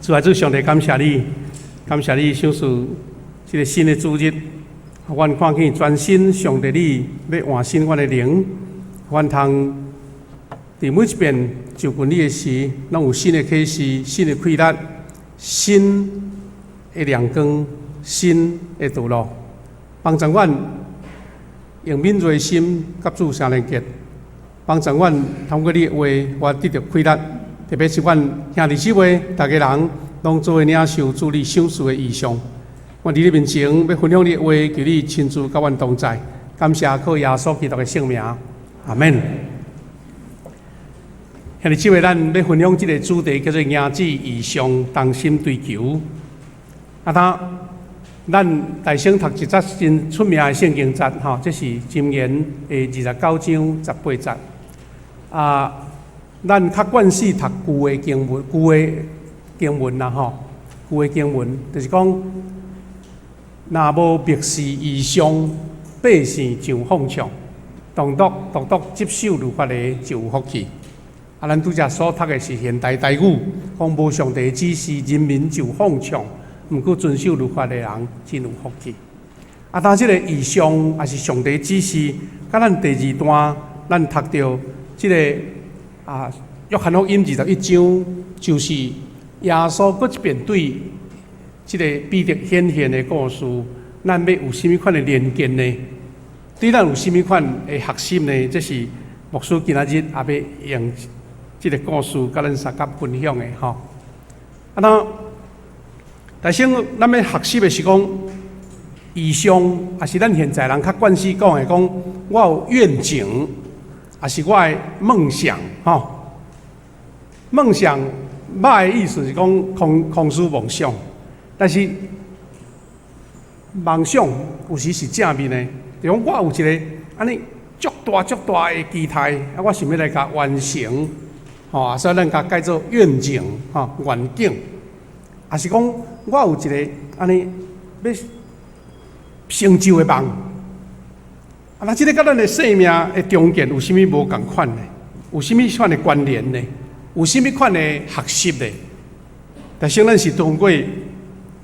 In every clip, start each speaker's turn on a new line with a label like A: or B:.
A: 主啊，主上帝感謝你，感謝你賞賜這个新的主日，阮看見全新上帝你欲換新阮的靈，阮通佇每一遍就近你的時，攏有新的啟示、新的氣力、新的亮光、新的道路，幫助阮用敏銳的心佮主相連結，幫助阮通過你的話，我得著氣力。特別是阮兄弟姊妹，逐家人攏做伙領受主你賞賜的異象。我佇你面前欲分享你的話，求你親自佮阮同在。感謝靠耶穌基督的聖名，阿門。兄弟姊妹，咱欲分享這个主題叫做“迎子異象，同心追求”。啊，當咱大先讀一節真出名的聖經節，吼，這是箴言的29章18節。啊，咱較慣勢讀舊的經文，舊的經文啦，吼，舊的經文就是講，若無默示異象，百姓就放暢；獨獨獨獨執守律法的就有福氣。啊，咱拄才所讀的是現代台語，講無上帝指示，人民就放暢；毋過遵守律法的人真有福氣。啊，當這个異象抑是上帝指示，佮咱第二段，咱讀著這个啊，約翰福音21章，就是耶穌閣一遍對這个彼得顯現的故事，咱欲有啥物款的連結呢？對咱有啥物款的學習呢？這是牧師今仔日也欲用這个故事佮咱相佮分享的吼。啊，那但先咱欲學習的是講異象，抑是咱現在人較慣勢講的講，我有願景，抑是我的夢想吼。夢想歹的意思是講空空思妄想，但是夢想有時是正面的，就講我有一个按呢足大足大的期待，啊，我想欲來共完成，吼，所以咱共改做願景，吼，願景，抑是講我有一个按呢欲成就的夢，啊，那這个佮咱的生命的終結有啥物無仝款呢？有啥物款的關聯呢？有啥物款的學習呢？但是咱是通過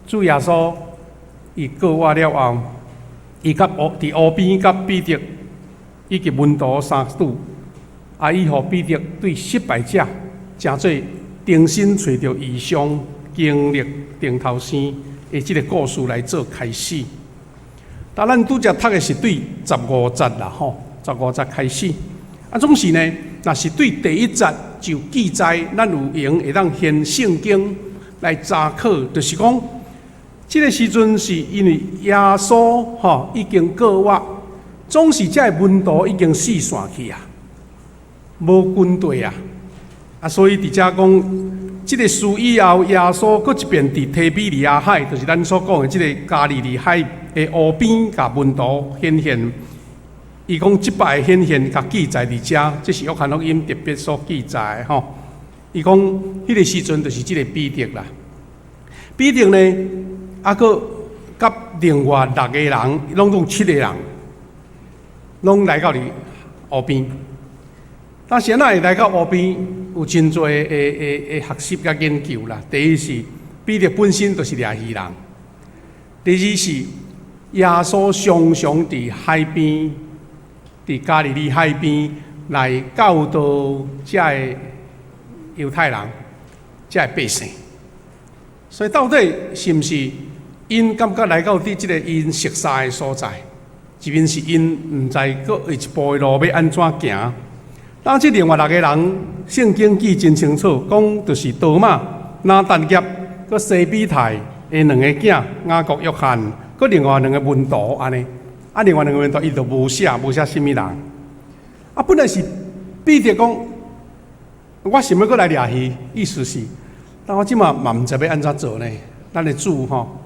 A: 主耶穌伊過活了後，伊佮湖佇湖邊佮彼得以及門徒相拄，啊，伊予彼得對失敗者成做重新揣著異象、經歷頂頭生的這个故事來做開始。但咱拄才讀的是對十五節啦，吼，十五節開始。啊，總是呢，若是對第一節就記載，咱有閒會當掀聖經來查考，就是講，這个時陣是因為耶穌吼已經過活，總是這个門徒已經四散去啊，無軍隊啊，啊，所以佇遮講，這个事以後，耶穌閣一遍佇提比利亞海，就是咱所講的這个加利利海的湖邊，共門徒顯現。伊講這擺顯現，共記載佇遮，這是約翰福音特別所記載的吼。伊講彼个時陣就是這个彼得啦。彼得呢，啊，閣佮另外六个人，攏總七個人，攏來到佇湖邊。但是哪會來到湖邊，有真濟的的的學習佮研究啦。第一是彼得本身就是掠魚人，第二是耶穌常常佇海邊，佇加利利海邊來教導遮个猶太人，遮个百姓。所以到底是毋是𪜶感覺來到佇這个𪜶熟悉的所在？一面是𪜶毋知閣下一步的路欲按怎行。當這另外六個人，聖經記真清楚，講就是多馬、拿但業、閣西庇太的兩个囝雅各、約翰，閣另外兩个門徒按呢。啊，另外兩个門徒伊就無寫，無寫啥物人。啊，本來是彼得講，我想欲閣來掠魚，意思是，但我這馬嘛毋知欲按怎做呢？咱的主吼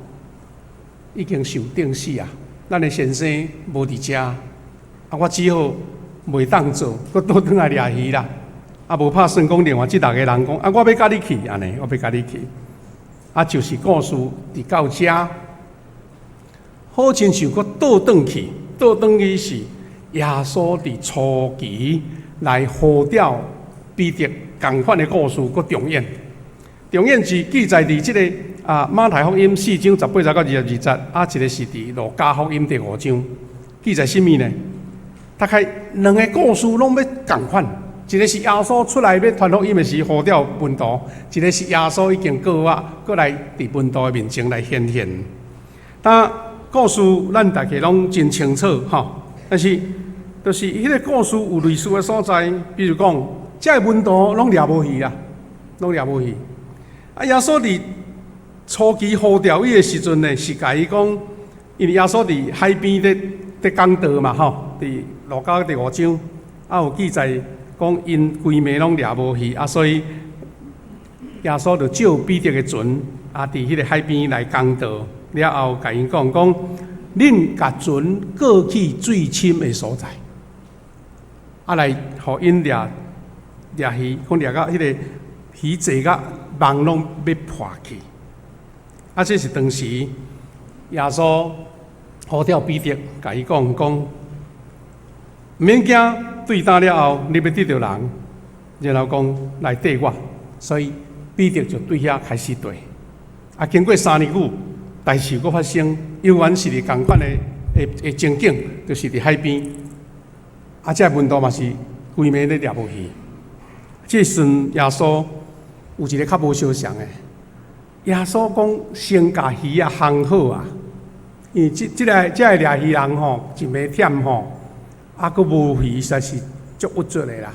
A: 已經受釘死啊，咱的先生無佇遮，啊，我只好袂當做，閣倒轉來掠魚啦。啊，無拍算講另外這六個人講，啊，我欲佮你去，按呢，我欲佮你去。啊，就是故事佇到遮，好親像閣倒轉去，倒轉去是耶穌佇初期來呼召彼得仝款的故事閣重演。重點是記載佇這个馬太福音四章十八節到22節，一个是佇路加福音第五章，記載啥物呢？大概兩个故事攏欲仝款，一個是耶穌出來欲傳福音的時呼召門徒，一個是耶穌已經過啊，閣來佇門徒的面前來顯現。但故事咱大家攏真清楚吼，但是就是彼个故事有類似的所在，比如講，這个門徒攏掠無魚啦，攏掠無魚。耶穌佇初期呼召伊的時陣呢，是共伊講，因為耶穌佇海邊咧講道嘛吼，佇路加第五章，有記載講𪜶規暝攏掠無魚，所以耶穌就借彼得的船，佇彼个海邊來講道，了後共𪜶講講，恁共船過去水深的所在，來予𪜶掠掠魚，講掠到彼个魚濟甲網攏欲破去。這是當時耶穌呼召彼得，共伊講講，毋免驚，對今了後，你欲得著人，然後講來綴我，所以彼得就對遐開始綴。經過3年久，代誌閣發生，猶原是佇仝款的情景，就是佇海邊。這个門徒嘛是規暝咧掠無魚。這時陣耶穌有一个較無相像的。耶穌講先共魚仔烘好啊，因為這個掠魚人吼，一暝忝吼，閣無魚，實在是足鬱卒的啦。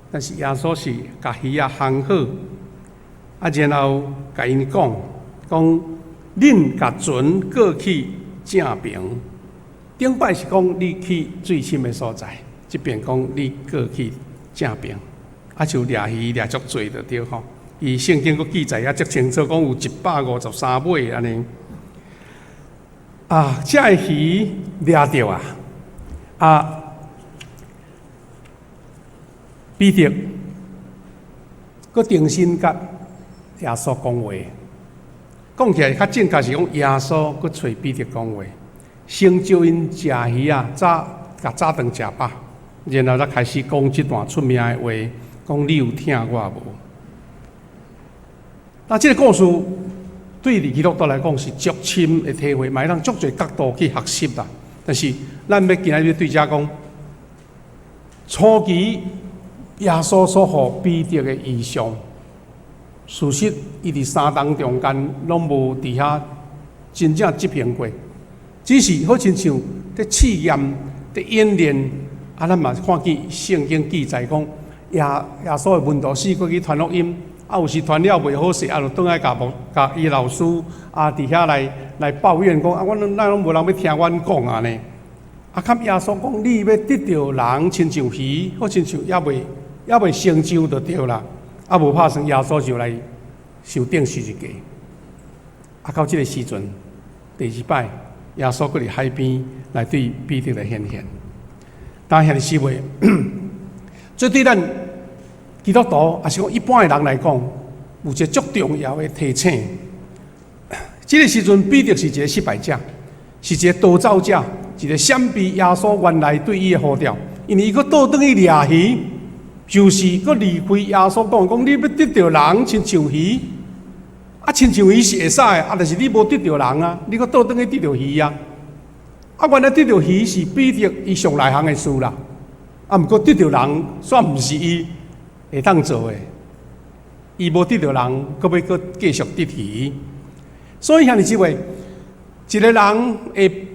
A: 但是耶穌是共魚仔烘好，然後共𪜶講講，恁共船過去正爿。頂擺是講你去水深的所在，這邊講你過去正爿，就掠魚掠足濟就對吼。伊聖經閣記載也足清楚，講有153尾按呢。這個魚掠著啊，彼得閣重新共耶穌講話，講起來較正確是講耶穌閣揣彼得講話，先招𪜶食魚仔，早共早頓食飽，然後才開始講這段出名的話，講你有疼我無？那這个故事對佇基督徒來講是足深的體會，嘛會當足濟角度去學習啦。但是咱欲今仔日對遮講，初期耶穌所予彼得的異象，事實伊佇三冬中間攏無佇遐真正執行過，只是好親像佇試驗、佇演練。咱嘛看見聖經記載講，耶穌的門徒四處去傳福音。有時傳了袂好勢，就轉來共牧共伊老師佇遐來抱怨講啊，阮攏咱攏無人欲聽阮講按呢。較耶穌講，你欲得著人，親像魚，好親像猶未成就就對啦。無拍算，耶穌就來受釘十字架。到這个時陣，第二擺，耶穌閣佇海邊來對彼得來顯現。但兄弟姊妹，這對咱基督徒，抑是講一般的人來講，有一个足重要的提醒。這个時陣，彼得是一个失敗者，是一个逃走者，一个閃避耶穌原來對伊的呼召，因為伊閣倒轉去掠魚，就是閣離開耶穌講講，你欲得著人，親像魚，親像魚是會使的，但是你無得著人啊，你閣倒轉去得著魚啊。原來得著魚是彼得伊上內行的事啦，毋過得著人，煞毋是伊會當做的，伊無得著人，閣欲閣繼續得魚。所以兄弟姊妹，一个人會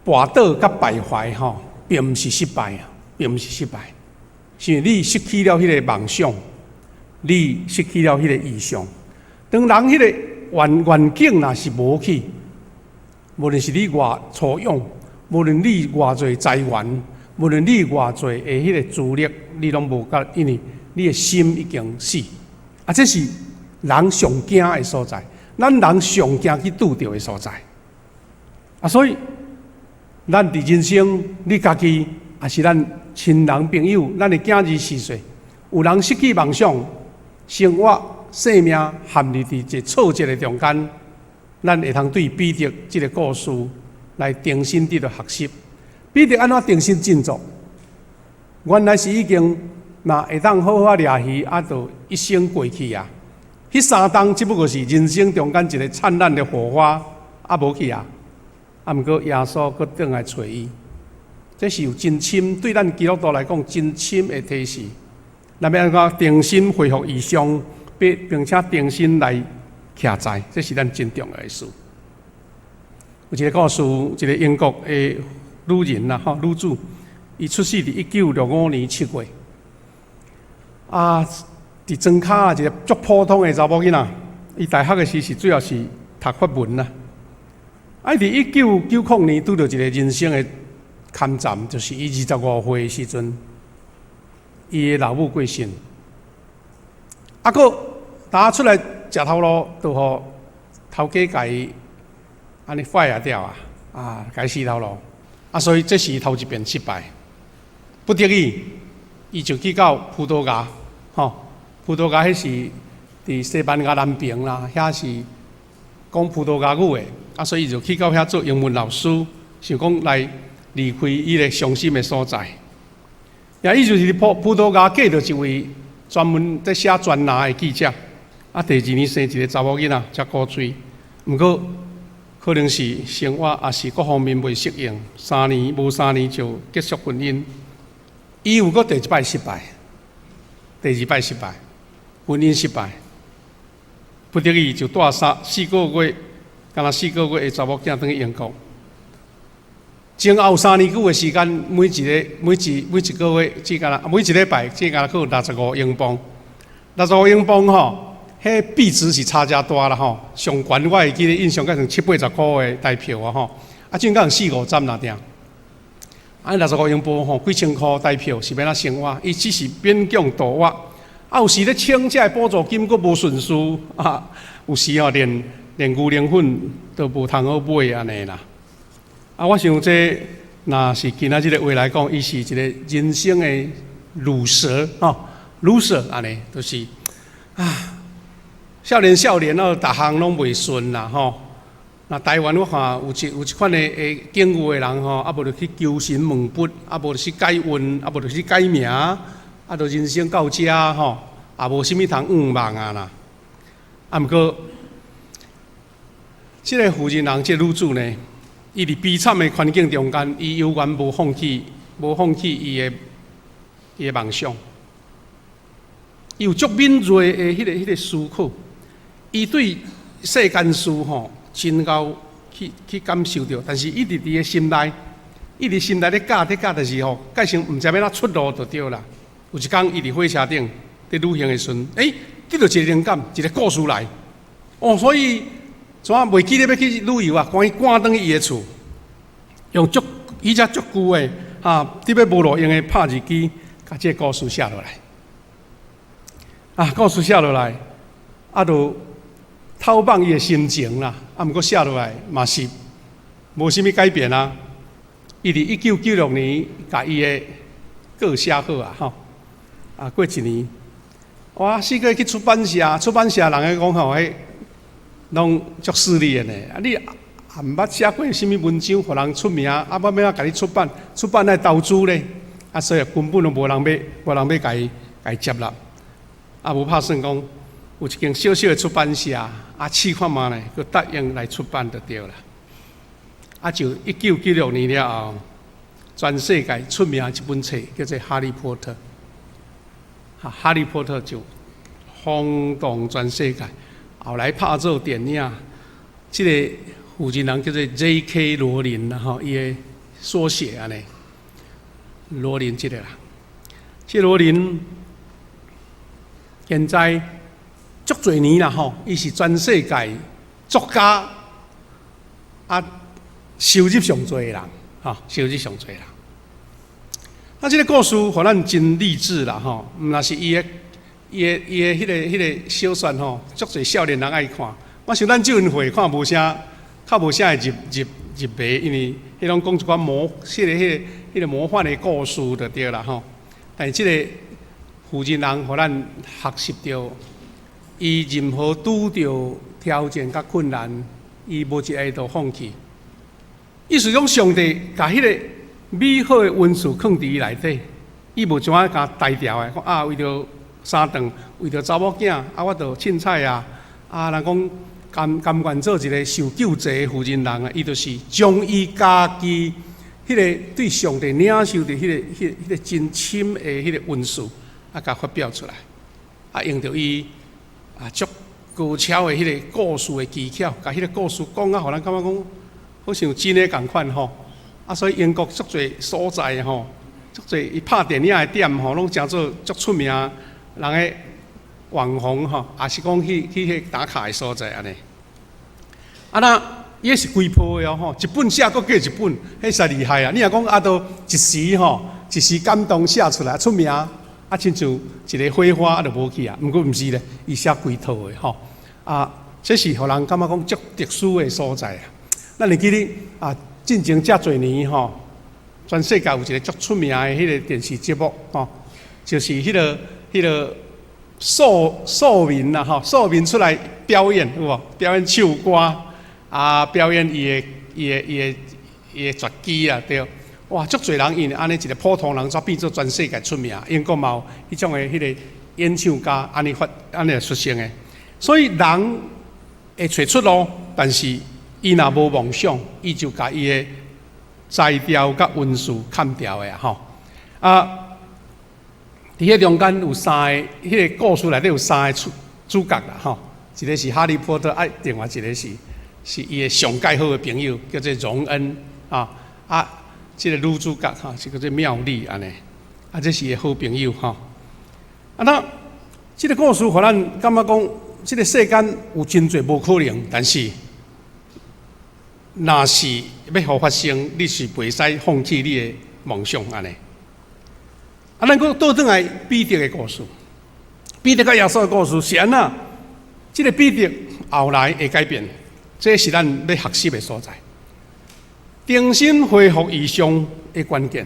A: 跋倒佮敗壞吼，並毋是失敗啊，並毋是失敗，是因為你失去了彼个夢想，你失去了彼个異象。當人彼個願景若是無去，無論是你偌粗勇，無論你偌濟財源，無論你偌濟的彼個資歷，你攏無甲，因為你的心已經死。這是人上驚的所在，咱人上驚去拄著的所在。所以咱佇人生，你家己，抑是咱親人朋友，咱的囝兒序細，有人失去夢想，生活生命陷入佇一個挫折的中間，咱會通對彼得這个故事來重新得著學習。彼得按怎重新振作？原來是已經若會當好好掠魚，就一生過去啊！彼3冬只不過是人生中間一個燦爛的火花，啊無去啊！啊，毋過耶穌閣轉來揣伊，這是有真深對咱基督徒來講真深的提示。咱欲按怎重新恢復異象，並且重新來徛在，這是咱真重要的事。有一個故事，一個英國的女人啦，吼，女子，伊出世佇1965年7月，啊，佇莊跤一個足普通的查某囡仔，伊大學的時是主要是讀法文啦。啊，伊佇1990年拄著一個人生的坎站，就是伊25歲的時陣，伊的老母過身。啊，閣打出來食頭路，就予頭家共伊按呢 fire 掉啊，啊，共伊死頭路。啊，所以這是頭一遍失敗，不得已，伊就去到葡萄牙，吼，葡萄牙彼是佇西班牙南邊啦，遐是講葡萄牙語的，啊，所以伊就去到遐做英文老師，想講來離開伊個傷心的所在。也伊就是佇葡萄牙嫁著一位專門佇寫專欄的記者，啊，第二年生一個查某囡仔，才古錐，毋過可能是生活抑是各方面袂適應，三年無三年就結束婚姻。伊又閣第一擺失敗，第二擺失敗，婚姻失敗，不得已就帶三四個月，敢若四個月的查某囝轉去英國。前後3年久的時間，每一個每一每一個月只敢若每一禮拜只敢若閣有65英鎊，六十五英鎊吼，彼幣值是差誠大啦吼。上懸我會記得印象，敢算七八十箍的台票啊吼，啊，這陣敢四五針爾定。啊，六十五英鎊吼，幾千箍台票是欲按怎生活？伊只是勉強度活。啊，有時咧請這個補助金，閣無順序啊，有時吼連牛奶粉都無通好買按呢啦。啊，我想這若是今仔這個話來講，伊是一個人生的 loser 吼，loser 按呢，就是啊，少年少年哦，逐項攏袂順啦吼。那台灣我看有一款的境遇的人吼，啊無就去求神問佛，啊無就是改運，啊無就是改名，啊就人生到遮吼，也無啥物通向望啊啦。啊，毋過，這個婦人人，這個女子呢，伊佇悲慘的環境中間，伊猶原無放棄，無放棄伊的夢想。伊有足敏銳的彼個思考，伊對世間事吼，真𠢕去感受著，但是伊佇伊的心內，伊佇心內咧教咧教，就是吼，改成毋知欲按怎出路就對啦。有一工，伊佇火車頂佇旅行的時陣，欸，得著一個靈感，一個故事來。哦，所以怎啊袂記得欲去旅遊啊？趕緊趕轉去伊的厝，用足伊遮足舊的，哈，得欲無路用的拍字機，共這個故事寫落來。啊，故事寫落來，啊，就透放伊的心情啦。啊，毋過寫落來嘛是無啥物改變啊。伊佇1996年共伊的稿寫好啊，吼。啊，過一年，哇，四個去出版社，出版社人咧講吼，彼攏足勢利的呢。啊，你也毋捌寫過啥物文章，予人出名，啊，欲按怎共你出版？出版愛投資咧，啊，所以根本攏無人欲，無人欲共伊接納。啊，無拍算講，有一間小小的出版社，啊，試看覓呢，閣答應來出版就對啦。啊，就1996年了後，全世界出名一本冊叫做《哈利波特》。哈，《哈利波特》就轟動全世界。後來拍做電影，這個負責人叫做 J.K. 羅琳啦，吼，伊的縮寫按呢，羅琳這個啦，這羅琳現在足濟年啦，吼，伊是全世界作家啊收入上濟的人，吼，收入上濟人。啊，這個故事予咱真勵志啦，吼，毋若是伊的彼個小說吼，足濟少年人愛看。我想咱這陣歲看無啥，較無啥會入迷，因為彼攏講一寡魔，彼個魔幻的故事就對啦，吼。但是這個負責人予咱學習著，伊任何拄著挑戰佮困難，伊無一下就放棄。意思講，上帝共彼個美好的恩賜囥佇伊內底，伊無怎啊共台掉的，講啊為著三頓為著查某囝，啊，我就凊彩啊，啊，人講甘甘願做一個受救濟的婦人人啊，伊就是將伊家己彼個對上帝領受著彼個真深的彼個恩賜，啊，共發表出來，啊，用著伊啊足高超的彼個故事的技巧，共彼個故事講啊，予咱感覺講好像真的仝款吼。啊，所以英國足濟所在吼，足濟伊拍電影的點吼，攏成做足出名，人的網紅吼，也是講去彼打卡的所在按呢。啊，那伊是規部的哦吼，一本寫閣過一本，彼實在厲害啊！你若講啊，都一時吼，一時感動寫出來出名，啊，親像一个火花啊，就無去啊。毋過毋是咧，伊寫規套的吼。啊，這是予人感覺講足特殊的所在啊。咱會記得啊，進前遮濟年吼，全世界有一個足出名的彼個電視節目吼，就是彼個素民啦吼，素民出來表演有無？表演唱歌啊，表演伊的絕技啊，對。哇，足濟人因為按呢一個普通人，煞變做全世界出名。英國嘛有彼種的彼個演唱家，按呢發按呢出生的。所以人會揣出路，但是伊若無夢想，伊就共伊的才調佮恩賜砍掉的啊吼。啊，佇彼中間有三个，彼個故事內底有三个主角啦吼。一個是哈利波特，啊，另外一個是伊的上蓋好的朋友，叫做榮恩啊。啊，這個女主角吼是叫做妙麗按呢。啊，這是伊的好朋友吼。啊，那這個故事予咱感覺講，這個世間有真濟無可能，但是若是欲予發生，你是袂使放棄你的夢想按呢。啊，咱閣倒轉來彼得的故事，彼得佮耶穌的故事是按怎？這個彼得後來會改變，這是咱欲學習的所在。重新恢復異象的關鍵，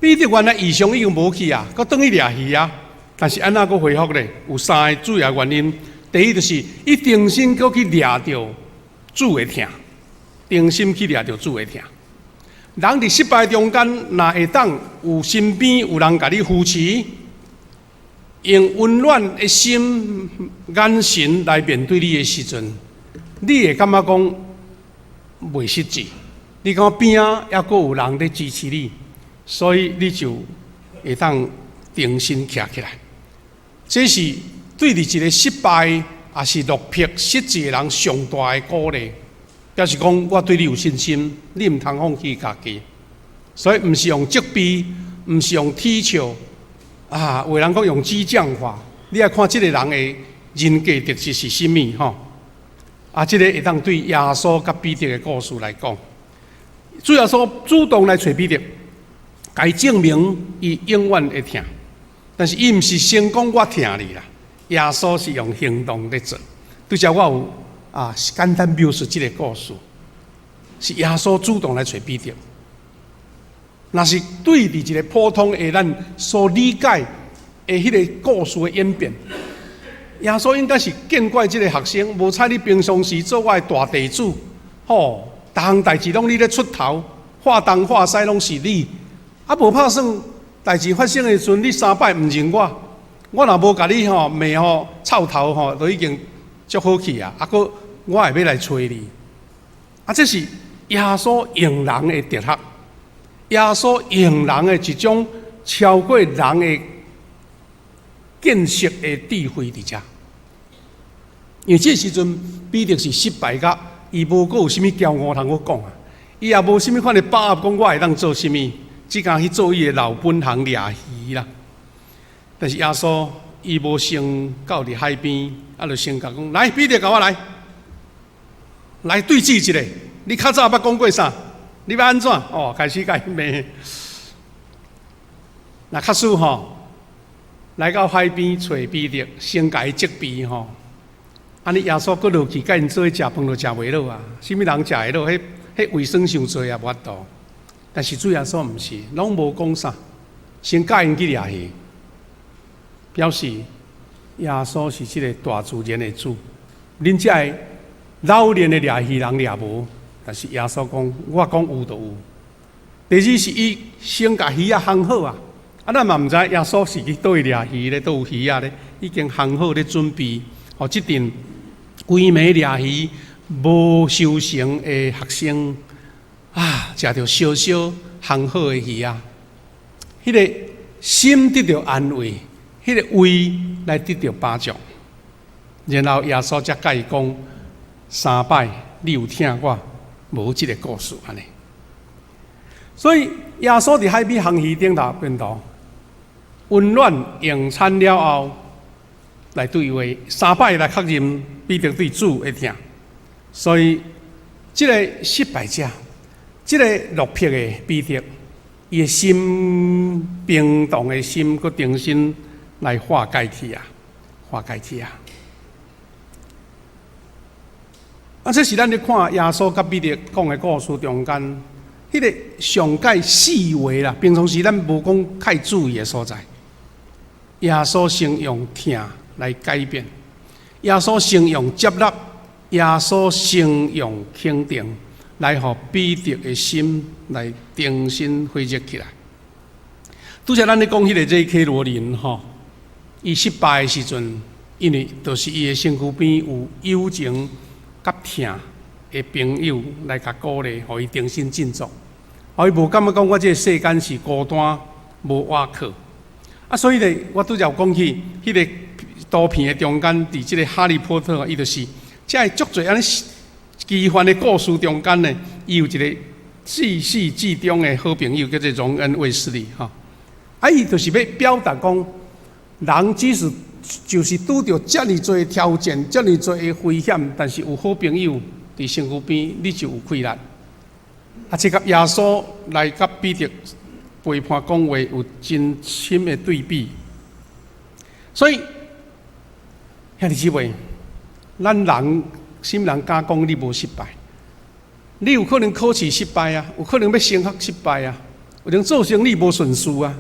A: 彼得原來異象已經無去啊，閣轉去掠魚啊。但是按怎閣恢復咧？有三个主要原因。第一就是伊重新閣去掠著主的疼，重新去掠著主的疼。人佇失敗中間，若會當有身邊有人共你扶持，用溫暖的心、眼神來面對你的時陣，你會感覺講袂失志。你感覺邊仔猶閣有人咧支持你，所以你就會當重新徛起來。這是對佇一個失敗抑是落魄失志的人上大的鼓勵。表示講，我對你有信心，你毋通放棄家己。所以毋是用責備，毋是用恥笑，啊，有的人講用激將法，你愛看這個人的人格特質是啥物吼？啊，這個會當對耶穌佮彼得的故事來講，主耶穌主動來揣彼得，共伊證明伊永遠會疼。但是伊毋是先講我疼你啦，耶穌是用行動咧做。拄才我有啊簡單描述這個故事，是耶穌主動來揣彼得。若是對佇一個普通的咱所理解的彼個故事的演變，耶穌應該是見怪這個學生，無彩你平常時做我的大弟子，吼，逐項代誌攏你咧出頭，話東話西攏是你，啊無拍算代誌發生的時陣，你三擺毋認我，我若無共你吼罵吼臭頭吼，都已經足好去啊，啊閣我會欲來揣你，啊這是耶穌用人的哲學。耶穌用人的一種超過人的見識的智慧佇遮，因為這時陣彼得是失敗甲，伊無閣有啥物驕傲通閣講啊，伊也無啥物款的把握講我會當做啥物，只敢去做伊的老本行掠魚啦。但是耶穌伊無先到佇海邊，啊，就先共講，來，彼得共我來，來對峙一下，你較早捌講過啥？你欲按怎？哦，開始共伊罵。若假使吼來到海邊揣彼得，先共伊責備吼，按呢耶穌閣落去，共𪜶做伙食飯就食袂落啊！啥物人食會落？彼彼胃酸傷濟也無法度。但是主耶穌毋是，攏無講啥，先教𪜶去掠魚，表示耶穌是這个大自然的主。恁遮个老練的掠魚人掠無？但是耶穌講，我講有就有。第二是伊先共魚仔烘好啊，啊，咱嘛毋知耶穌是去佗位掠魚咧，佗有魚仔咧，已經烘好咧準備，予這陣規暝掠魚無收成的學生啊，食著燒燒烘好的魚仔，彼個心得著安慰，彼個胃來得著飽足。然後耶穌才共伊講三擺，你有疼我無？這個故事按呢。所以耶穌佇海邊烘魚頂頭邊度，溫暖用餐了後，來對話三擺來確認彼得對主的疼。所以這个失敗者，這个落魄的彼得，伊的心冰凍的心，閣重新來化解去啊，化解去啊。啊，這是咱咧看耶穌佮彼得講的故事中間，彼个上蓋細微啦，平常時咱無講太注意的所在。耶穌先用疼來改變，耶穌先用接納，耶穌先用肯定，來予彼得的心來重新火熱起來。拄才咱咧講彼个 J.K. 羅琳吼，伊失敗的時陣，因為就是伊的身軀邊有友情佮疼的朋友來共鼓勵，予伊重新振作，予伊無感覺講我這个世間是孤單無倚靠。啊，所以咧，我拄才有講起，彼个圖片的中間，佇這个哈利波特，伊就是這个足濟按呢奇幻的故事中間呢，伊有一个自始至終的好朋友，叫做榮恩衛斯理吼。啊，伊就是欲表達講，人只是就是拄著遮爾濟挑戰，遮爾濟的危險，但是有好朋友佇身軀邊，你就有氣力。啊，這佮耶穌來佮彼得陪伴講話有真深的對比。所以，兄弟姊妹，咱人啥物人敢講你無失敗？你有可能考試失敗啊，有可能欲升學失敗啊，有可能做生意無順遂啊。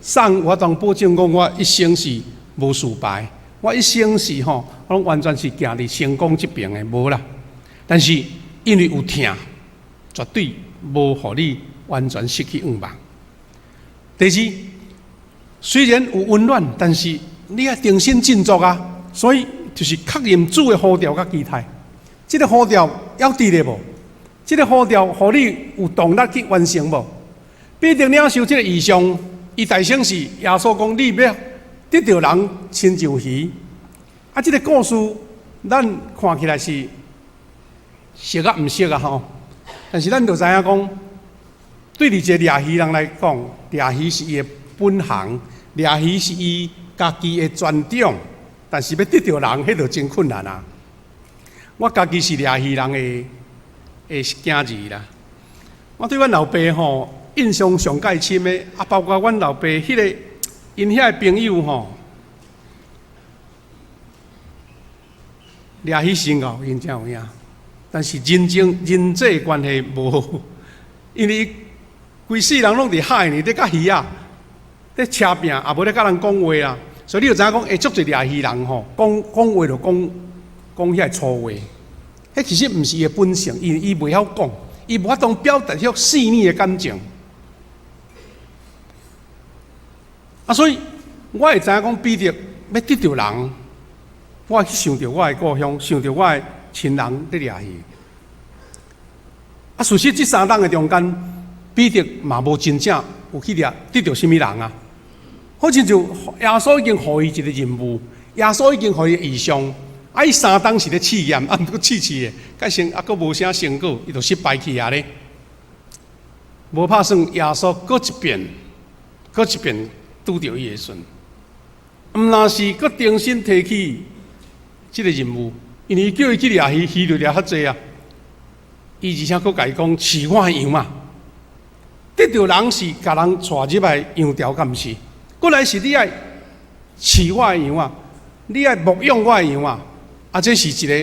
A: 啥人有法度保證講我一生是無失敗，我一生是吼，我攏完全是行佇成功這爿的，無啦。但是因為有疼，絕對無予你完全失去願望。第二，雖然有溫暖，但是你愛重新振作啊。所以就是確認主的呼召佮期待，這个呼召猶佇咧無？這个呼召予你有動力去完成無？彼得領受這个異象，伊大聲是耶穌講：你欲得著人親像魚。啊，這个故事咱看起來是熟啊，毋熟啊吼。但是咱就知影講，對佇一个掠魚人來講，掠魚是伊的本行，掠魚是伊家己的專長。但是欲得著人，彼就真困難啊！我家己是掠魚人的囝兒啦。我對阮老爸吼印象上蓋深的，啊，包括阮老爸彼个𪜶遐的朋友吼，掠魚真𠢕，𪜶真有影。但是人情人際關係無，因為規世人攏佇海呢，佇佮魚仔，佇車拚，也無咧佮人講話啊。所以你就知影講，會足濟掠魚人吼，講講話就講講遐粗話，彼其實毋是伊的本性，因為伊袂曉講，伊無法度表達遐細膩的感情。啊，所以我會知影講，彼得欲得著人，我去想著我的故鄉，想著我的親人佇掠魚。啊，事實這三冬的中間，彼得嘛無真正有去掠得著啥物人啊。好親像耶穌已經予伊一个任務，耶穌已經予伊異象，啊，伊三冬是咧試驗，啊，毋過試試的，蓋成啊，閣無啥成果，伊就失敗去啊咧。無拍算耶穌閣一遍，閣一遍拄著伊的時陣，毋但是閣重新提起這个任務，因為伊叫伊去掠魚，魚就掠較濟啊。伊而且閣共伊講飼我的羊仔，得著人是共人帶入來羊牢，敢毋是？過來是你愛飼我的羊仔，你愛牧養我的羊仔，啊，這是一个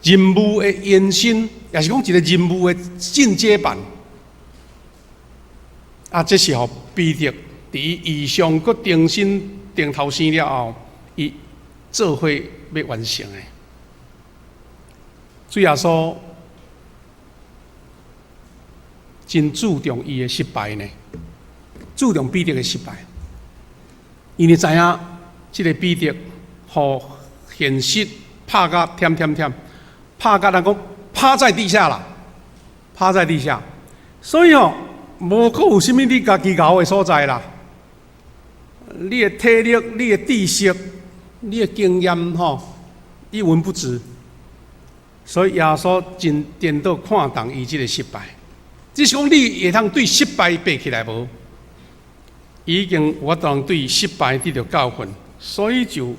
A: 任務的延伸，也是講一个任務的進階版。啊，這是予彼得佇伊異象閣重新定頭生了後，伊做伙欲完成的。主耶穌真注重伊的失敗呢，注重彼得的失敗。因為知影這个彼得，予現實拍甲忝忝忝，拍甲人講趴在地下啦，趴在地下。所以吼，無閣有啥物你家己𠢕的所在啦。你的體力、你的知識、你的經驗，吼，一文不值。所以耶穌真顛倒看重伊這个失敗。只是講你會通對失敗爬起來無？已經有法度對失敗得著教訓，所以就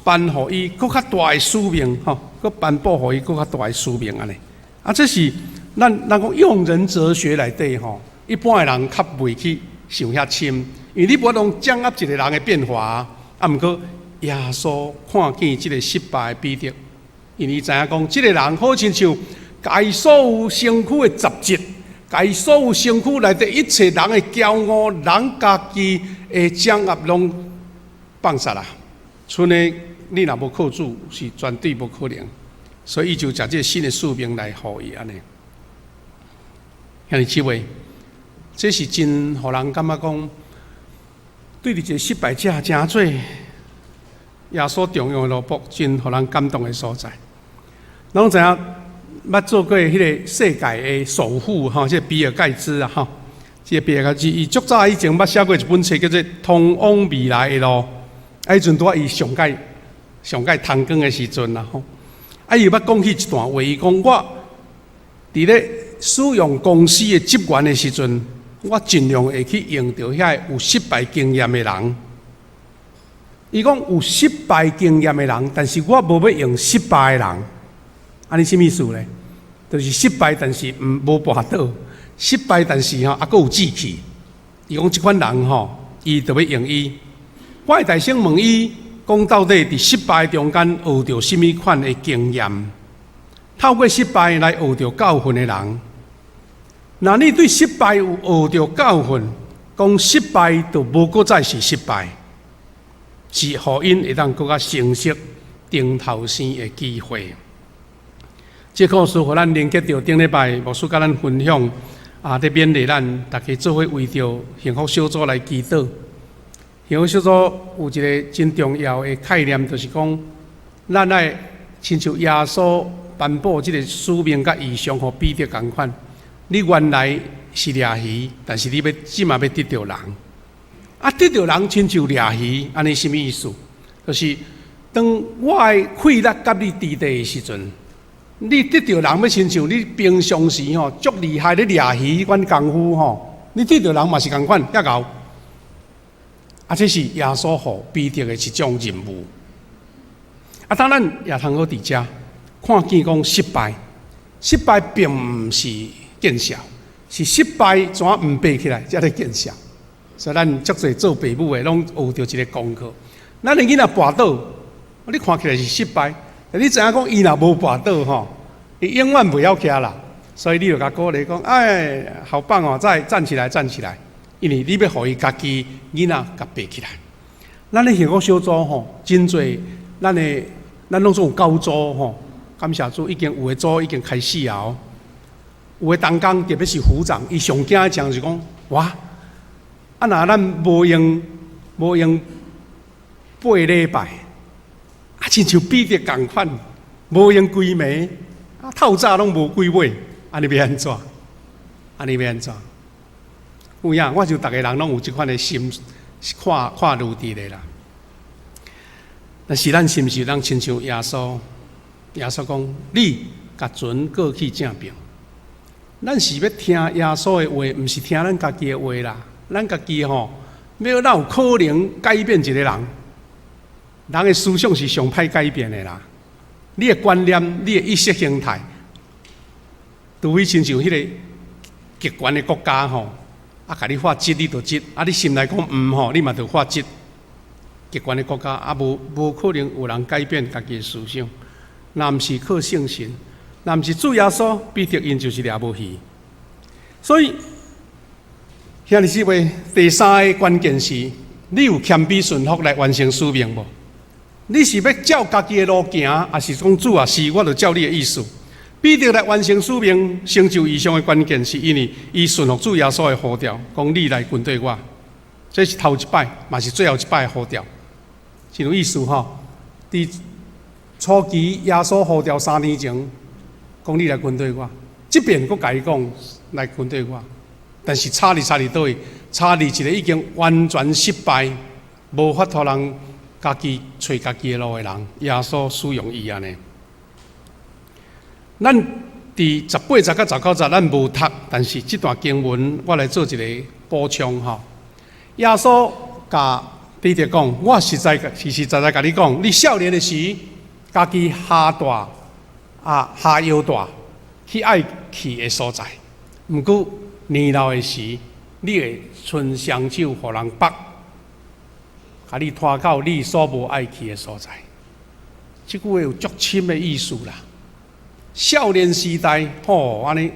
A: 頒予伊閣較大的使命，吼，閣頒布予伊閣較大的使命按呢。啊，這是咱講用人哲學內底吼，一般的人較袂去想遐深，因為你無法度掌握一個人的變化。啊，毋過耶穌看見這个失敗的彼得，因為伊知影講，這个人好親像共伊所有身軀的雜質，共伊所有身軀內底一切人的驕傲，人家己的掌握攏放殺啦。賰呢，你若無靠主，是絕對無可能。所以伊就將這个新的使命來予伊按呢。兄弟姊妹，這是真予人感覺講，對著一个失敗者誠做耶穌重用的奴僕，真予人感動的所在。攏知影捌做過彼个世界的首富吼，這个比爾蓋茨啊吼，這个比爾蓋茨伊足早以前捌寫過一本冊叫做《通往未來的路》，啊，彼陣拄仔伊上蓋上蓋風光的時陣啦吼，啊，伊捌講起一段話，伊講我佇咧使用公司的職員的時陣，我盡量會去用著遐个有失敗經驗的人。伊講有失敗經驗的人，但是我無欲用失敗的人。按呢啥物意思咧？就是失敗，但是毋無跋倒；失敗，但是吼猶閣有志氣。伊講這款人吼，伊就欲用伊。我會大聲問伊，講到底佇失敗中間學著啥物款的經驗？透過失敗來學著教訓的人，若你對失敗有學著教訓，講失敗就無閣再是失敗，是予𪜶會當閣較成熟、頂頭生的機會。這故事予咱連結著頂禮拜牧師佮咱分享，啊，佇勉勵咱逐家做伙為著幸福小組來祈禱。幸福小組有一个真重要的概念，就是講，咱愛親像耶穌頒布這个使命佮異象，予彼得仝款。你原來是掠魚，但是你欲這馬欲得著人。啊，得著人親像掠魚，按呢啥物意思？就是當我的氣力佮你佇底的時陣，你得著人欲親像你平常時吼足厲害咧掠魚彼款功夫吼，你得著人嘛是仝款遐𠢕。啊，這是耶穌予彼得的一種任務。啊，當咱也通好佇遮看見講失敗，失敗並毋是見笑，是失敗怎毋爬起來，才咧見笑。所以咱足濟做爸母的，攏學著一个功課。咱的囡仔跋倒，你看起來是失敗，但你知影講伊若無跋倒吼，伊永遠袂曉徛啦。所以你就共鼓勵講，哎，好棒哦，再站起來，站起來。因為你欲予伊家己囡仔共爬起來。咱的幸福小組吼，真濟，咱的咱攏總有九組吼，感謝主，已經有的組已經開始啊。有的同工，特別是組長，伊上驚的就是講，哇，啊若咱無閒8禮拜，啊親像彼得仝款，無閒規暝，啊透早攏無幾尾，按呢欲按怎？按呢欲按怎？有影，我就逐个人攏有這款的心，看看慮佇咧啦。但是咱是毋是通親像耶穌？耶穌講：你共船過去這爿。咱是欲聽耶穌的話，毋是聽咱家己的話啦。咱家己吼，欲哪有可能改變一个人？人的思想是上歹改變的啦。你的觀念、你的意識形態，除非親像彼个極權的國家吼，啊，共你發則你就則，啊，你心內講毋吼，你嘛著發則。極權的國家啊，無可能有人改變家己的思想。若毋是靠聖神，若毋是主耶穌，彼得𪜶就是掠無魚。所以，兄弟姊妹，第三个關鍵是，你有謙卑順服來完成使命無？你是欲照家己的路行，抑是講主啊，是我就照你的意思？彼得來完成使命、成就異象的關鍵，是因為伊順服主耶穌的呼召，講你來跟綴我。這是頭一擺，嘛是最後一擺呼召，真有意思吼。佇初期耶穌呼召3年前，講你來跟綴我，這遍閣共伊講來跟綴我，但是差佇差佇佗位？差佇一個已經完全失敗，無法度人家己揣家己的路的人，耶穌使用伊按呢。咱佇18節佮19節，咱無讀，但是這段經文我來做一個補充吼。耶穌共彼得講：我實在實實在在共你講，你少年的時，家己攜帶啊攜腰帶去愛去的所在。毋過年老的時，你會伸雙手予人縛，共你拖到你所無愛去的所在。這句話有足深的意思啦。少年時代，吼，按呢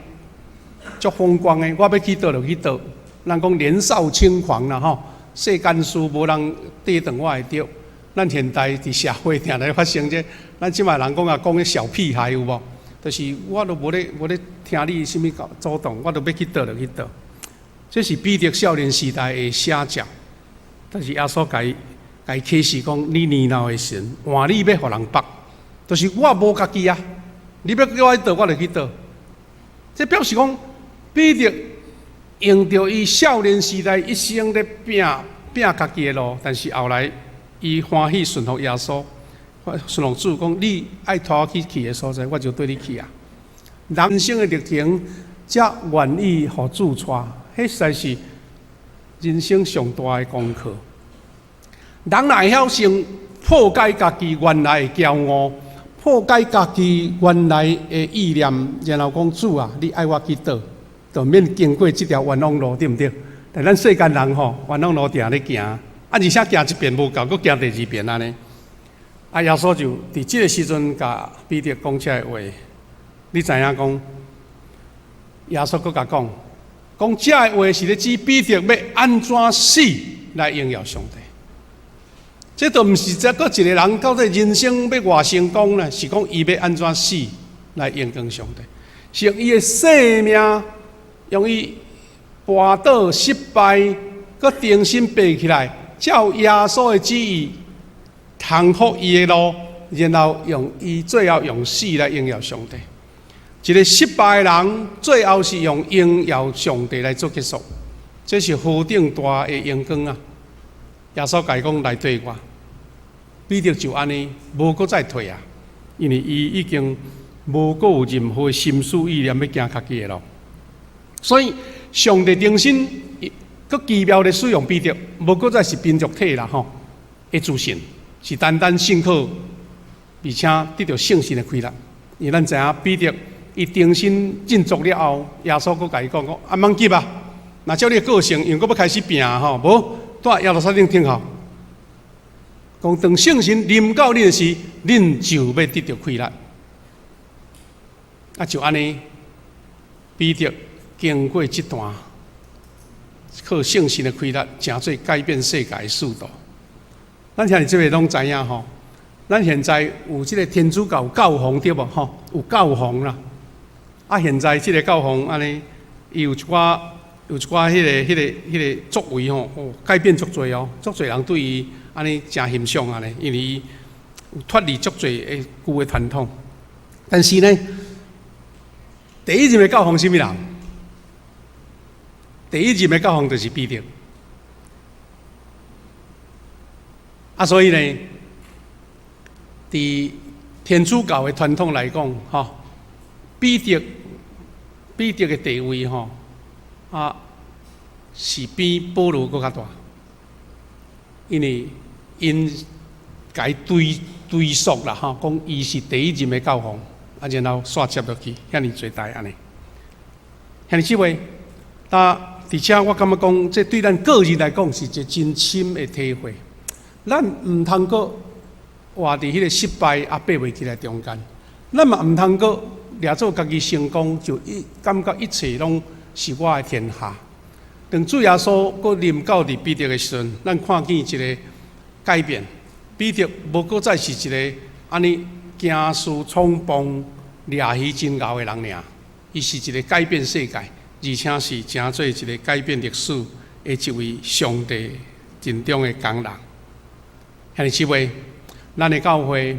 A: 足風光的，我欲去佗就去佗。人講年少輕狂啦，吼，世間事無人抵擋我的著。咱現代佇社會定咧發生這，咱這擺人講啊，講彼小屁孩有無？就是我都無咧聽你啥物阻擋，我都欲去佗就去佗。這是彼得少年時代的寫照，但是耶穌共伊啟示講，你年老的時陣，換你欲予人縛，就是我無家己啊！你欲叫我去佗，我就去佗。這表示講彼得用著伊少年時代一生咧拚拚家己的路，但是後來伊歡喜順服耶穌，順服主講，你愛帶我去去的所在，我就綴你去啊。人生的歷程，才願意予主帶，彼實在是人生上大的功課。人若會曉先破解家己原來的驕傲，破解家己原來的意念，然後講主啊，你愛我去佗，就免經過這條冤枉路，對毋對？但咱世間人吼，冤枉路定咧行，啊，而且行一遍無夠，閣行第二遍按呢。啊，耶穌就佇這个時陣共彼得講這个話，你知影講？耶穌閣共講，講這个話是咧指彼得欲按怎死來榮耀上帝。這都毋是這閣一個人到底人生欲偌成功呢？是講伊欲按怎死來榮光上帝，是用伊的性命，用伊跋倒失敗，閣重新爬起來，照耶穌的旨意，降服伊的路，然後用伊最後用死來榮耀上帝。一個失敗的人，最後是用榮耀上帝來做結束，這是何等大的榮光啊！耶穌共伊講來綴我，彼得就按呢，無閣再退啊，因為伊已經無閣有任何心思意念欲行家己的路，所以上帝重新閣奇妙的使用彼得，無閣再是憑肉體啦吼的自信，是單單信靠，而且得著聖神的氣力。因為咱知影彼得伊重新振作了後，耶穌閣共伊講講啊，毋通急啊，若照你的個性，又閣欲開始拚吼，無。蹛耶路撒冷等候，講當聖神臨到恁的時，恁就欲得著氣力。啊，就按呢，彼得經過這段靠聖神的氣力，成做改變世界的使徒。咱兄弟姊妹攏知影吼，咱現在有這个天主教教皇對無吼？有教皇啦。啊，現在這个教皇按呢，伊有一寡彼个作為吼，哦，改變足濟哦，足濟人對伊按呢誠欣賞按呢，因為伊有脫離足濟的舊的傳統。但是呢，第一任的教皇是啥物人？第一任的教皇就是彼得。啊，所以呢，佇天主教的傳統來講，吼，彼得的地位吼，啊，是比保羅閣較大，因為𪜶共伊追溯啦，吼，講伊是第一任的教皇，啊，然後煞接落去，遐爾濟代按呢。兄弟姊妹，但而且我感覺講，這對咱個人來講是一個真深的體會。咱毋通閣活佇彼个失敗啊爬袂起來中間，咱嘛毋通閣掠做家己成功，就一感覺一切攏是我的天下。當主耶穌閣臨到佇彼得的時陣，咱看見一个改變。彼得無閣再是一个按呢行事衝動、掠魚真𠢕的人爾，伊是一个改變世界，而且是成做一个改變歷史的一位上帝盡忠的工人。兄弟姊妹，咱的教會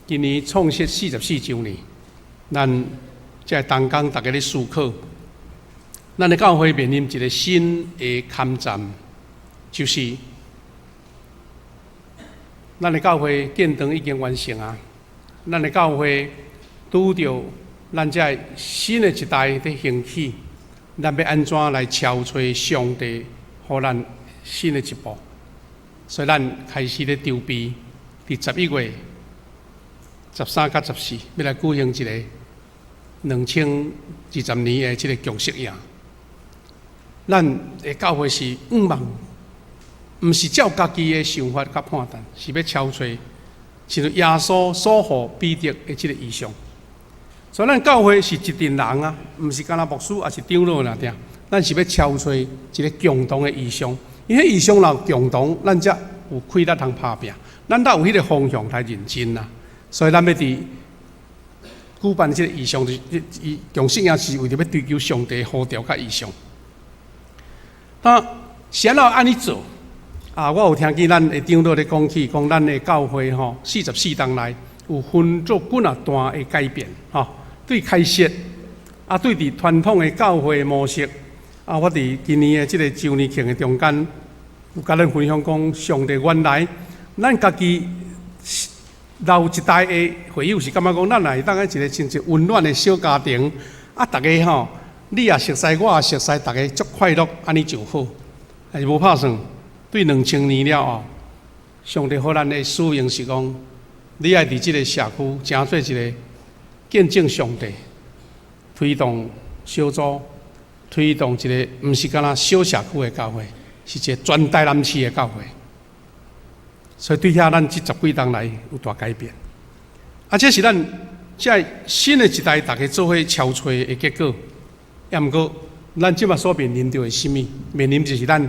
A: 今年創設44週年，咱這同工逐家咧思考，咱的教會面臨一個新的挑戰，就是咱的教會建堂已經完成啊，咱的教會拄著咱這新的一代佇興起，咱欲按怎來超揣上帝，予咱新的一步？所以咱開始咧籌備，佇11月13佮14，欲來舉行一个2020年的這个共識營。咱的教會是向望，毋是照家己的想法佮判斷，是欲超揣，親像耶穌所予彼得的這个異象。所以咱教會是一陣人啊，毋是干焦牧師，抑是長老爾爾。咱是欲超揣一个共同的異象，因為彼異象若共同，咱才有氣力通拍拚，咱才有彼个方向來認真啊。所以咱欲佇舉辦這个異象，就是伊共識營是為著欲追求上帝呼召佮異象。那是按怎按呢做？啊，我有聽見咱的長老咧講起，講咱的教會吼，44冬來有分做幾若段的改變，吼，對開設啊，對佇傳統的教會模式，啊，我佇今年的這个周年慶的中間，有共咱分享講，上帝原來咱家己老一代的會友是感覺講，咱若會當一個親像溫暖的小家庭，啊，逐家吼，你也熟似，我也熟似，逐家足快樂，按呢就好。但是無拍算，對2000年了後，上帝予咱的使命是講，你愛佇這个社區，成做一个見證上帝，推動小組，推動一个毋是干焦小社區的教會，是一个全台南市的教會。所以對遐咱這十幾冬來有大改變。啊，這是咱這新的一代逐家做伙超揣的結果。抑毋過，咱這馬所面臨著的是啥物？面臨就是咱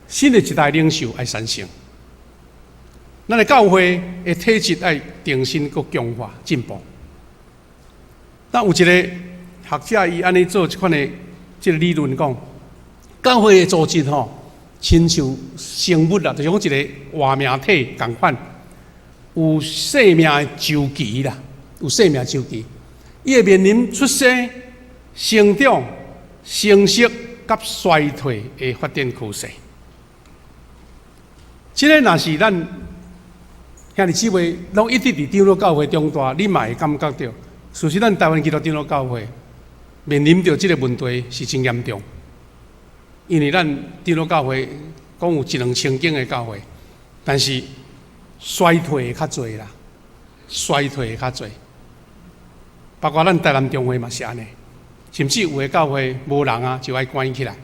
A: 新的一代領袖愛產生。咱的教會的體質愛重新閣強化進步。但有一個學者伊按呢做這款的這个理論講，教會的組織吼，親像生物啦，就是講一個活命體仝款，有生命的週期啦，有生命週期，伊會面臨出生、成長、成熟佮衰退的發展趨勢。這个若是咱兄弟姊妹攏一直佇長老教會長大，你嘛會感覺著，事實咱台灣基督長老教會面臨著這个問題是真嚴重。因為咱長老教會講有一兩千間的教會，但是衰退的較濟啦，衰退的較濟。包括咱台南中會嘛是按呢，甚至有的教會無人啊，就愛關起來。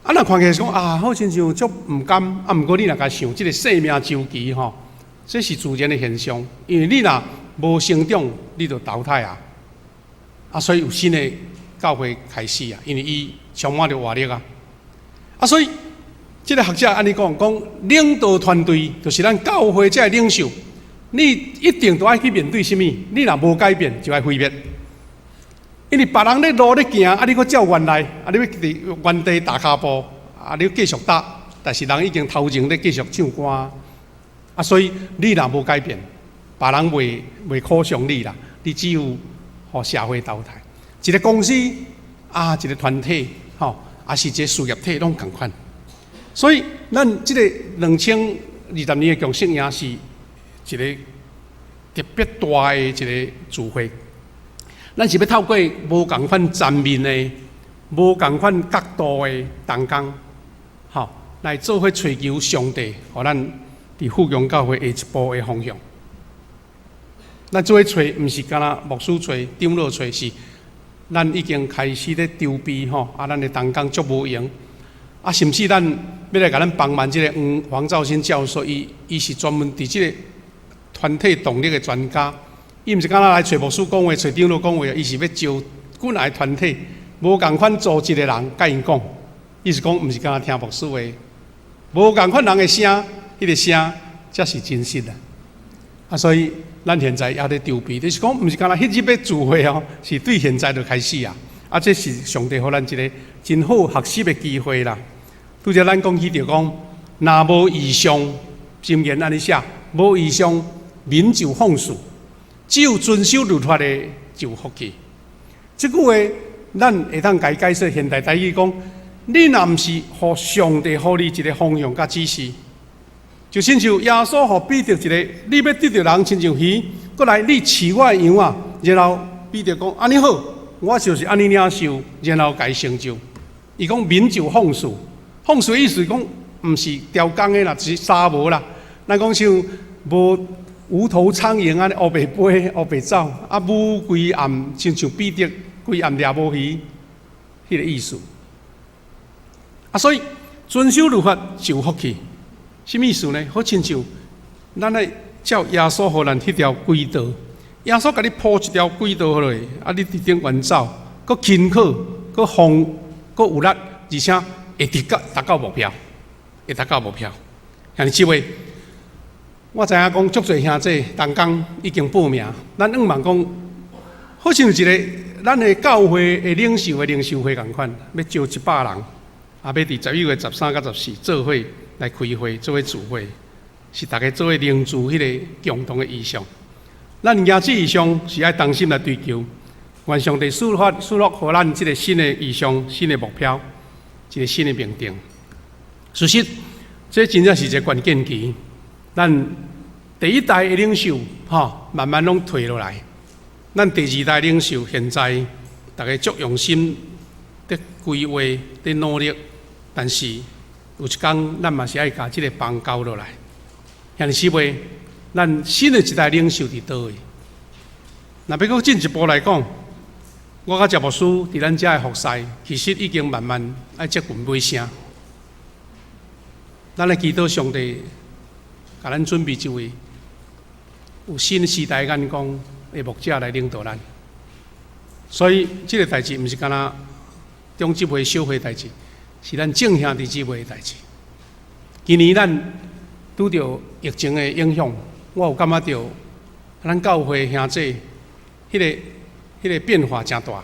A: 啊，若看起來講啊，好親像足毋甘，啊，毋過你若共想這个生命週期吼，這是自然的現象。因為你若無成長，你就淘汰啊。啊，所以有新的教會開始啊，因為伊充滿著活力啊。啊，所以這个學者按呢講，講領導團隊就是咱教會這个領袖，你一定都愛去面對啥物？你若無改變，就愛毀滅。因為別人咧路咧行，啊，你閣照原來，啊，你欲佇原地踏跤步，啊，你繼續踏，但是人已經頭前咧繼續唱歌，啊，所以你若無改變，別人袂看重你啦，你只有予社會淘汰。一个公司啊，一个團體，吼，抑是一个事業體，攏仝款。所以，咱這个2020年的共識營是一个特別大的一个聚會。咱是欲透過無仝款層面的、無仝款角度的同工，吼，來做伙揣求上帝，予咱佇富強教會下一步的方向。咱做伙揣，毋是干焦牧師揣、長老揣，是咱已經開始咧籌備吼，啊，咱的同工足無閒，啊，甚至咱欲來共咱幫忙這个黃兆新教授，伊是專門佇這个團體動力的專家。伊毋是干焦來揣牧師講話、揣長老講話，伊是欲招幾若个團體，無仝款組織的人共𪜶講。伊是講，毋是干焦聽牧師話，無仝款人的聲，彼个聲才是真實啊！啊，所以咱現在猶咧籌備，就是講，毋是干焦彼日欲聚會哦，是對現在就開始啊！啊，這是上帝予咱一個真好學習的機會啦。拄才咱講起著講，若無異象，箴言按呢寫，無異象，民就放肆；只有遵守律法的就有福氣。這句話，咱會當共伊解釋現代台語講，你若毋是予上帝予你一個方向佮指示，就親像耶穌予彼得一個，你欲得著人親像魚，過來你飼我的羊仔，然後彼得講按呢好，我就是按呢領受，然後共伊成就。伊講民就放肆，放肆意思講毋是刁工的啦，就是沙無啦。咱講像無無頭蒼蠅按呢烏白飛烏白走，啊舞規暗，親像彼得規暗掠無魚，彼個意思。啊，所以遵守律法就有福氣，啥物意思呢？好親像咱愛照耶穌予咱彼條軌道，耶穌共你鋪一條軌道予落，啊，你佇頂懸走，閣勤苦，閣放，閣有力，而且會直到達到目標，會達到目標。兄弟姊妹，我知影講足濟兄弟同工已經報名，咱向望講，好像一個咱的教會的領袖的靈修會仝款，欲招100人，啊，欲佇11月13佮14做伙來開會，做伙聚會，是逐家做伙凝聚彼个共同的異象。咱行這異象是愛同心來追求，願上帝賜福賜福予咱這个新的異象、新的目標、一个新的命定。事實，這真正是一个關鍵期。咱第一代的領袖，吼，慢慢攏退落來。咱第二代領袖現在逐家足用心佇規劃、佇努力，但是有一工，咱嘛是愛共這个棒交落來。兄弟姊妹，咱新的一代領袖佇佗位？若欲閣進一步來講，我佮謝牧師佇咱遮的服侍，其實已經慢慢愛接近尾聲。咱來祈禱上帝，共咱準備一位有新時代眼光的牧者來領導咱。所以，這个代誌毋是干焦中執會小會代誌，是咱眾兄弟姊妹的代誌。今年咱拄著疫情的影響，我有感覺著咱教會兄弟彼个變化誠大。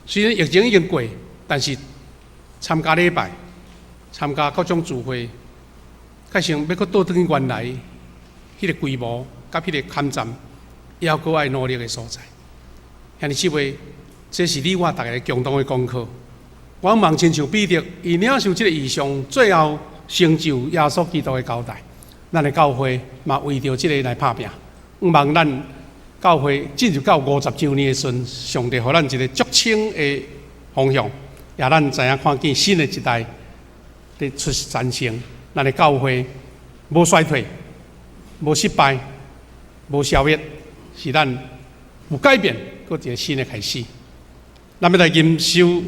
A: 雖然疫情已經過，但是參加禮拜、參加各種聚會，改成欲閣倒轉去原來彼个規模佮彼个坎站，猶閣愛努力的所在。兄弟姊妹，這是你我逐家共同的功課。我望親像彼得，伊領受這个異象，最後成就耶穌基督的交代。咱的教會嘛為著這个來拍拚。向望咱教會進入到50週年的時陣，上帝予咱一个足清的方向，也咱知影看見新的一代佇出產生。咱的教會無衰退、無失敗、無消滅，是咱有改變，閣一个新的開始。咱欲來研修